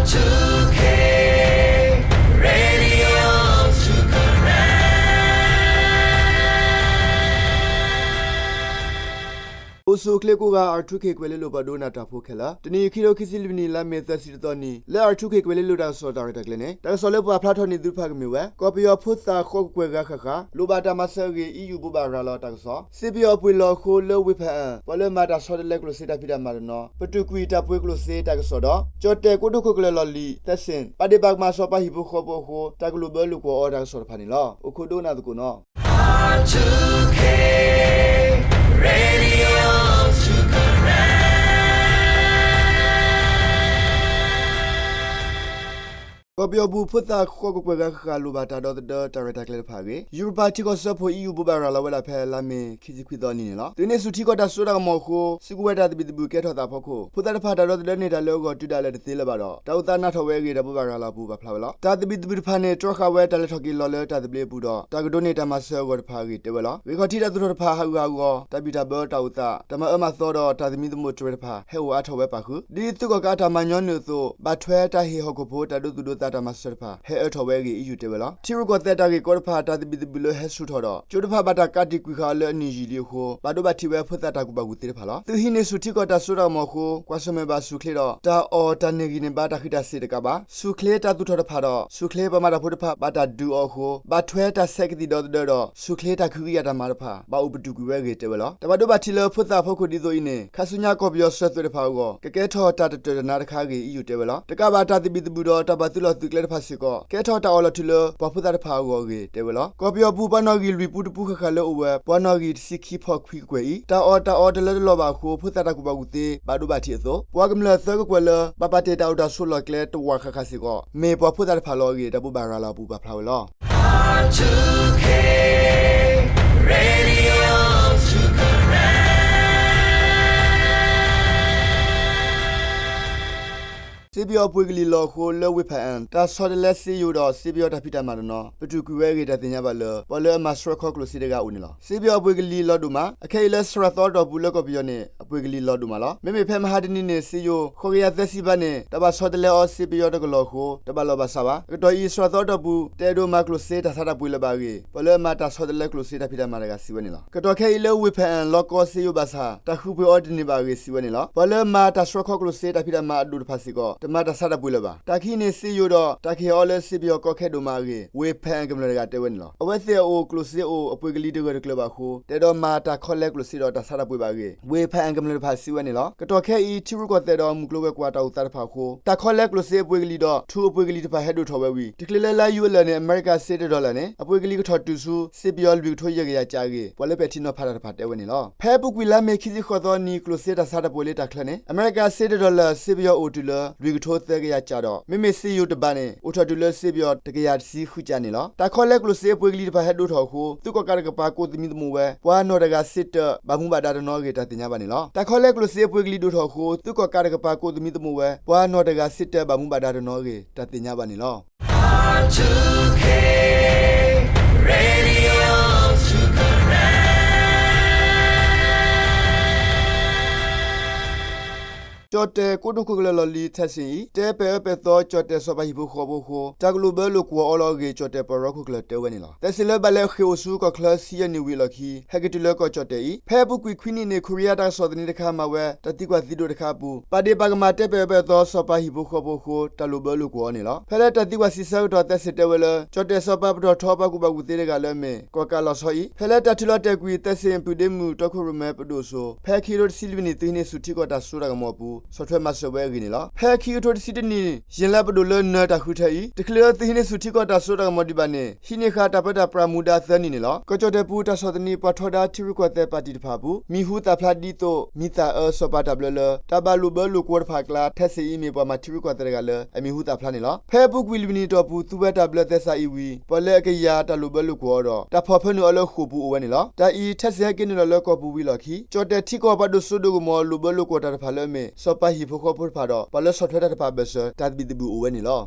အိၣ်ဆူၣ်အိၣ်ချ့ကိးဂၤ R two K ကွဲၤလ့လိၤ ပှၤဒိကနၣ်တၢ်ဖိခဲလၢာ်, တနံၤအံၤ ခံထိခံဆံလွံၢ်နံၣ် လါမ့ၤသၢဆံတသီနံၤ လၢ R two K ကွဲၤလ့လိၤတၢ်ကစီၣ်တၢ်ရဲၣ်တၢ်ကျဲၤန့ၣ် တၢ်ကစီၣ်လၢပှၤဖျါထီၣ်န့ၢ်သုတဖၣ်ကမ့ၢ်ဝဲ ကီၢ်ပယီၤဖိသၣ်ဃီကကွဲၢ်ဂၤဃၣ်ဃၣ် လိၣ်ဘၣ်တၢ်မၤစၢၤအဂ့ၢ် အံၣ်ယူၣ်ဘိးဘၣ်ရၤလီၤတၢ်ကစီၣ်, စ့ပယီၤအပှ့ၤလီၢ်အဃိလၢဝ့ၢ်ဖၣ်အၣ် ပှၤလၢမၤတၢ်ဆီတလဲကျိၣ်စ့တၢ်ဖံးတၢ်မၤတနီၤ ပတုာ်ကွံာ်တၢ်ပှ့ၤကျိၣ်စ့တၢ်ကစီၣ်ဒီး ကၠီၣ်တဲၣ်ကိတိာ်ခိၣ်ကလၢၢ်လီၢ်လံၤ သဲစ့ၣ် ပာ်ဒ့ၣ်ပာ်ကမၣ်စီၤပၤဟံၣ်ဖိဃီဖိအဃိ တၢ်ကလိာ်ဘၢလိာ်ကွီၢ်အီၤတၢ်ကစီၣ်တဖၣ်န့ၣ်လီၤ. အိၣ်ခိးဒိကနၣ်သကိးနီၤ. ကီၢ်ပယီၤပူၤ ဖိသၣ်ဃီကကွဲၢ်ဂၤဃၣ်ဃၣ် လိၣ်ဘၣ်တၢ်ဒီသဒၢတၢ်ရဲၣ်တၢ်ကျဲၤတဖၣ်အဂ့ၢ် ယူရပၤထံကီၢ်စၢဖှိၣ် အံၣ်ယူၣ်ဘိးဘၣ်ရၤလီၤဝဲဒၣ်ဖဲလါမ့ၤခံဆံခွံသီနံၤန့ၣ်လီၤ. သုးဟံးန့ၢ်ဆူၣ်ထံကီၢ်တၢ်စိတၢ်ကမီၤအဃိ စုကဝဲၤတၢ်သဘံၣ်သဘုၣ်ကဲထီၣ်သးအဖီခိၣ် ဖိသၣ်တဖၣ်တၢ်ဒီသဒၢန့ၢ်တၢ်လၢအဂီၢ်တုၤဒၣ်လဲာ်တသ့လၢၤဘၣ်ဒီး တၢ်အိၣ်သးနးထီၣ်ဝဲအဂ့ၢ် တၢ်ဘိးဘၣ်ရၤလီၤအပူၤပာ်ဖျါဝဲလီၤ. တၢ်သဘံၣ်သဘုၣ်တဖၣ်န့ၣ် တြီဃာ်ဝဲတၢ်လဲၤထီၣ်က့ၤလီၤလၢတၢ်သဘျ့အပူၤဒီး တၢ်ကဒိးန့ၢ်တၢ်မၤစၢၤအဂီၢ်တဖၣ်အဂ့ၢ်တဲဝဲလီၤ. ဂ့ၢ်ခီၣ်ထံးတၢ်သူၣ်ထီၣ်တဖၣ်ဟးဂူာ်ဟးဂီၤ တၢ်ဘံၣ်တၢ်ဘၢတၢ်အိၣ်သး တၢ်မၤအၢမၤသီဒီးတၢ်သမံသမိးတြဲၤတဖၣ် ဟဲအိၣ်အါထီၣ်ဝဲပာ်ဃုာ် ဒ်သုးကီၣ်ကးအတၢ်မၤညီနုာ်အသိး ဘၣ်ထွဲတၢ်ဟ့ၣ်ဟီၣ်ခိၣ်ဖိတၢ်ဒိသူၣ်ဒိသးတၢ်မၤစၢၤတဖၣ် ဟဲအၢထီၣ်ဝဲအဂ့ၢ် အံၣ်ယူၣ်တဲဝဲလီၤ. ထံရူၢ်ကီၢ်သဲးတၢ်ဂ့ၢ်ကီတဖၣ် တၢ်သဘံၣ်သဘုၣ်လၢဟဲဆူၣ်ထီၣ်ဒီး ကၠိတဖၣ်ဘၣ်တၢ်ကးတံာ်ကွံာ်ဃာ်အီၤလၢအနံၣ်ယံာ်လံအဃိ ဘၣ်ဒိဘၣ်ထံးဝဲဖိသၣ်တၢ်ကူၣ်ဘၣ်ကူၣ်သ့တဖၣ်လီၤ. သုးဟံးန့ၢ်ဆူၣ်ထံကီၢ်တၢ်စိတၢ်ကမီၤအဃိ ကွၢ်ဆၢၣ်မဲာ်ဘၣ်ဆူၣ်ချ့ဒီး တၢ်အီၣ်တၢ်န့ၢ်ဂံၢ်န့ၢ်ဘါတၢ်ဃံးတၢ်စ့ၤတကးဘၣ် ဆူၣ်ချ့တၢ်သူၣ်ထီၣ်တဖၣ်ဒီး ဆူၣ်ချ့ပှၤမၤတၢ်ဖိတဖၣ်ဘၣ်တၢ်ဒုးအီၤအဃိ ဘၣ်ထွဲတၢ်ဆဲးကသံၣ်ဒီသဒၢဒီး ဆူၣ်ချ့တၢ်ကဟုကယာ်တၢ်မၤတဖၣ် ဘၣ်အိၣ်ပတုာ်ကွံာ်ဝဲအဂ့ၢ်တဲဝဲလီၤ. တၢ်ဘၣ်ဒိဘၣ်ထံးလၢဖိသၣ်အဖီခိၣ်ဒ်သိးအံၤန့ၣ် ခါဆူညါကီၢ်ပယီၤစၢၤသွဲၣ်တဖၣ်အဂီၢ် ကကဲထီၣ်တၢ်တတᢣ်တနါတခါအဂ့ၢ် အံၣ်ယူၣ်တဲဝဲလီၤ. တကးဘၣ်တၢ်သဘံၣ်သဘုၣ်ဒီးတၢ်ဘၣ်သုးလီၢ်သုးကျဲတဖၣ်စ့ၢ်ကီး ကဲထီၣ်တၢ်အီၣ်လီၤထုးလၢပှၤဖိသၣ်တဖၣ်အဂီၢ်အဂ့ၢ်တဲဝဲလီၤ. ကီၢ်ပယီၤပူၤ ပှၤနီၣ်ဂံၢ်လွံၢ်ပူတပူဃၣ်ဃၣ်လၢအိၣ်ဝဲ ပှၤနီၣ်ဂံၢ်တဆံခံဖီၣ်ခွံကကွဲၢ်အံၤ တၢ်အီၣ်တၢ်အီတလၢတလီၢ်ဘၣ်အဃိ ဖိသၣ်တၢ်ကူၣ်ဘၣ်ကူၣ်သ့ ဘၣ်ဒိဘၣ်ထံးအသိး ပှၤကမျၢၢ်သၢကကွဲၢ်လၢ ဘၣ်ပာ်တ့ၢ်တၢ်အိၣ်တၢ်ဆိးလီၢ်ကျဲတဝာ်ဃၣ်ဃၣ်စ့ၢ်ကီး မ့ၢ်ပှၤဖိသၣ်တဖၣ်လီၤအဂ့ၢ် တၢ်ဘိးဘၣ်ရၤလီၤအပူၤပာ်ဖျါဝဲလီၤ. စ့ပယီၤအပှ့ၤကလံၤလီၢ်အဃိ လၢဝ့ၢ်ဖၣ်အၣ် တၢ်ဆီတလဲစ့ယိၤဒီး စ့ပယီၤတၢ်ဖံးတၢ်မၤတနီၤ ပတုာ်ကွံာ်ဝဲအဂ့ၢ် တၢ်သ့ၣ်ညါဘၣ်လၢ ပှၤလၢအမၤဆှၢခီကျိၣ်စ့တဂၤအိၣ်န့ၣ်လီၤ. စ့ပယီၤအပှ့ၤကလံၤလီၤဒိၣ်မး အခဲအံၤလၢစှၤသီအတီၢ်ပူၤလၢကီၢ်ပယီၤန့ၣ် အပှ့ၤကလံၤလီၤဒိၣ်မးလီၤ. မ့မ့ၢ်ဖဲမဟါတနံၤန့ၣ် စ့ယိၤ ဃိးကယၤသၢဆံဘးန့ၣ် တၢ်ဘၣ်ဆီတလဲအီၤစ့ပယီၤတကလီၢ်အဃိ တဘၣ်လီၢ်ဘၣ်စးဘၣ်. အကတီၢ်အံၤ စှၤသီအတီၢ်ပူၤ တအဲၣ်ဒိးမၤကျိၣ်စ့တၢ်ဆါတၢ်ပှ့ၤလၢၤဘၣ်အဂ့ၢ် ပှၤလၢအမၤတၢ်ဆီတလဲကျိၣ်စ့တၢ်ဖံးတၢ်မၤတဂၤစံးဝဲန့ၣ်လီၤ. ကတီၢ်ခဲအံၤလၢဝ့ၢ်ဖၣ်အၣ် လီၢ်ကီၢ်စ့ယိၤဘၣ်ဆၣ် တၢ်ဃုပှ့ၤအီၤတန့ၢ်ဘၣ်အဂ့ၢ်စံးဝဲန့ၣ်လီၤ. ပှၤလၢမၤတၢ်ဆှၢခီကျိၣ်စ့တၢ်ဖံးတၢ်မၤအဒိၣ်တဖၣ်စ့ၢ်ကီး တမၤတၢ်ဆါတၢ်ပှ့ၤလၢၤဘၣ်. တၢ်ကဟံးန့ၢ်စ့ယိၤဒီး တၢ်ကဟ့ၣ်အီၤလၢစ့ပယီၤကီခဲဒိၣ်မးအဂ့ၢ် ဝ့ၢ်ဖၣ်အၣ်ကမျၢၢ်တဂၤတဲဝဲန့ၣ်လီၤ. အဝဲသ့ၣ်အအိၣ်ကျိၣ်စ့အိၣ် အပှ့ၤကလံၤတဂၢၢ်တကျၢၤဘၣ်အဃိ တအဲၣ်ဒိးမၤတၢ်ခီလဲကျိၣ်စ့ဒီးတၢ်ဆါတၢ်ပှ့ၤဘၣ်အဂ့ၢ် ဝ့ၢ်ဖၣ်အၣ်ကမျၢၢ်တဖၣ်စံးဝဲန့ၣ်လီၤ. ကတီၢ်ခဲအံၤ ထံရူၢ်ကီၢ်သဲးဒီးမုၢ်ကျိၤဝဲၤကွာ်တၢ်အိၣ်သးတဖၣ်အဃိ တၢ်ခီလဲကျိၣ်စ့အပှ့ၤကလံၤဒီး ထူအပှ့ၤကလံၤတဖၣ်ဟဲဒိၣ်ထီၣ်ဝဲဝံၤ တချုးလၢလါယူၤအလၢာ်န့ၣ် အမဲရကၤစ့တဒီလၢာ်န့ၣ် အပှ့ၤကလံၤကထီၣ်တုၤဆူ စ့ပယီၤလွံၢ်ကထိယဲၢ်ကယၤကးအဂ့ၢ် ပှၤလၢပဲာ်ထံနီၤဖးတၢ်တဖၣ်တဲဝဲန့ၣ်လီၤ. ဖဲအပူၤကွံာ်လါမ့ၤခံဆံဃိးသီနံၤ ကျိၣ်စ့တၢ်ဆါတၢ်ပှ့ၤလၢတၢ်ချၢန့ၣ် အမဲရကၤစ့တဒီလၢာ် စ့ပယီၤအိၣ်တုၤလၢ လွံၢ်ကထိသၢကယၤကးဒီး မ့မ့ၢ်စ့ယိၤတဘးန့ၣ် အိၣ်ထီၣ်တုၤလၢစ့ပယီၤတကယၤတဆံဃုကးန့ၣ်လီၤ. တၢ်ခီလဲကျိၣ်စ့အပှ့ၤကလံၤတဖၣ်ဟဲဒိၣ်ထီၣ်အဃိ သုးကီၣ်ကးတကပၤကိးသမံသမိးဝဲ ပှၤနီၢ်တဂၤစ့တၢး ဘၣ်မူဘၣ်ဒါတနီၤအဂ့ၢ် တၢ်သ့ၣ်ညါဘၣ်န့ၣ်လီၤ. တၢ်ခီလဲကျိၣ်စ့အပှ့ၤကလံၤဒိၣ်ထီၣ်အဃိ သုးကီၣ်ကးတကပၤကိးသမံသမိးဝဲ ပှၤနီၢ်တဂၤစ့တၢး ဘၣ်မူဘၣ်ဒါတနီၤအဂ့ၢ် တၢ်သ့ၣ်ညါဘၣ်န့ၣ်လီၤ. ကၠီၣ်တဲၣ်ကိတိာ်ခိၣ်ကလၢၢ်လီၢ်လံၤ သဲစ့ၣ်အံၤ တဲပဲာ်အၢပဲာ်သီ ကၠီၣ်တဲၣ်စီၤပၤဟံၣ်ဖိဃီဖိအဃိ တၢ်ကလိာ်ဘၢလိာ်ကွီၢ်အီၤလီၤအဂ့ၢ် ကၠီၣ်တဲၣ်ပၢၤရီခိၣ်ကလၢၢ်တဲဝဲန့ၣ်လီၤ. သဲစ့ၣ်လၢဘၣ်လဲၤဃ့ၢ်အိၣ်ဆူကီၢ်ချၢဆံယဲၢ်နံၣ်ဝံၤအလီၢ်ခံ ဟဲက့ၤတုၤလၢကီၢ်ကၠီၣ်တဲၣ်အံၤ ဖဲအပူၤကွံာ်ခွံနံၣ်န့ၣ် ခိရံယါတၢ်ကစီၣ်သန့တခါ မၤဝဲတၢ်သံကွၢ်သံဒိးတခါအပူၤ ပာ်ဒ့ၣ်ပာ်ကမၣ်တဲပဲာ်အၢပဲာ်သီ စီၤပၤဟံၣ်ဖိဃီဖိအဃိ တၢ်လိာ်ဘၢလိာ်ကွီၢ်အီၤန့ၣ်လီၤ. ဖဲလၢတၢ်သံကွၢ်စံးဆၢကတီၢ် သဲစ့ၣ်တဲဝဲလၢ ကၠီၣ်တဲၣ်စီၤပၤပတီၢ်ထီပှၤကူၣ်ဘၣ်ကူၣ်သ့တဂၤလၢအမ့ၢ် ကီၣ်ကးလီၤဆီအံၤ ဖဲလၢတၢ်ထုးလီၤတဲာ်ကွံာ် သဲစ့ၣ်ပုၢ်ဒ့မုၣ်တီခိၣ်ရိၣ်မဲပဒိၣ်စိ ဖဲခံကထိတဆံလွံၢ်နံၣ် သုးဟံးန့ၢ်ဆူၣ်ထံကီၢ်တၢ်စိတၢ်ကမီၤအပူၤ ဆီၣ်ထွဲမၤစၢၤဝဲအဂ့ၢ်န့ၣ်လီၤ. ဖဲခံကထိတဆံတၢနံၣ် ယ့ၣ်လါပဒိၣ်လၢနၢၤတၢ်ဃုထၢအံၤ တချုးလၢသုးဟံးန့ၢ်ဆူၣ်ထံကီၢ်တၢ်စိတၢ်ကမီၤဒံးဘၣ်န့ၣ် ဟံးန့ၢ်ဃာ်တၢ်ပၢတၢ်ပြးမူဒါသၢနံၣ်န့ၣ်လီၤ. ကီၢ်ကၠီၣ်တဲၣ်ပူၤ တၢ်ဆီၣ်သနံးပှၤထီဒါထံရူၢ်ကီၢ်သဲးပၣ်တံၣ်တဖၣ်အပူၤ မံၤဟူသၣ်ဖျါဒ်သိး မံၤသၣ်အၢစီၤပၤတၢ်ဘျၢလၢ တၢ်ဘၣ်လိာ်ဘၢလိာ်ကွီၢ်တဖၣ်အကျါ ထဲစ့ၣ်အံၤမ့ၢ်ပှၤမၤထံရူၢ်ကီၢ်သဲးတဂၤလၢအမံၤဟူသၣ်ဖျါန့ၣ်လီၤ. ဖဲအပူၤကွံာ်လွံၢ်နံၣ်တီၢ်ပူၤ သူဝဲတၢ်ဘျၢသဲစးအံၤဝံၤ ပှၤလၢအကယၤတၢ်လိာ်ဘၢလိာ်ကွီၢ်အီၤဒီး တၢ်ဖီၣ်ဖၢနုာ်အီၤလၢဃိာ်ပူၤအိၣ်ဝဲန့ၣ်လီၤ. တၢ်အံၤ ထဲစ့ၣ်ဟဲက့ၤနုာ်လီၤလၢကီၢ်ပူၤဝံၤအလီၢ်ခံ ကၠီၣ်တဲၣ်ထံကီၢ်ပှၤဒိၣ်စိဒိၣ်ကမီၤလိာ်ဘၢလိာ်ကွီၢ်တၢ်တဖၣ်လၢအမ့ၢ် စီၤပၤဟံၣ်ဖိဃီဖိတဖၣ်ဒီး ပှၤလၢဆီၣ်ထွဲတၢ်တဖၣ်အဘၢၣ်စၢၤ တၢ်သဘံၣ်သဘုၣ်အိၣ်ဝဲန့ၣ်လီၤ.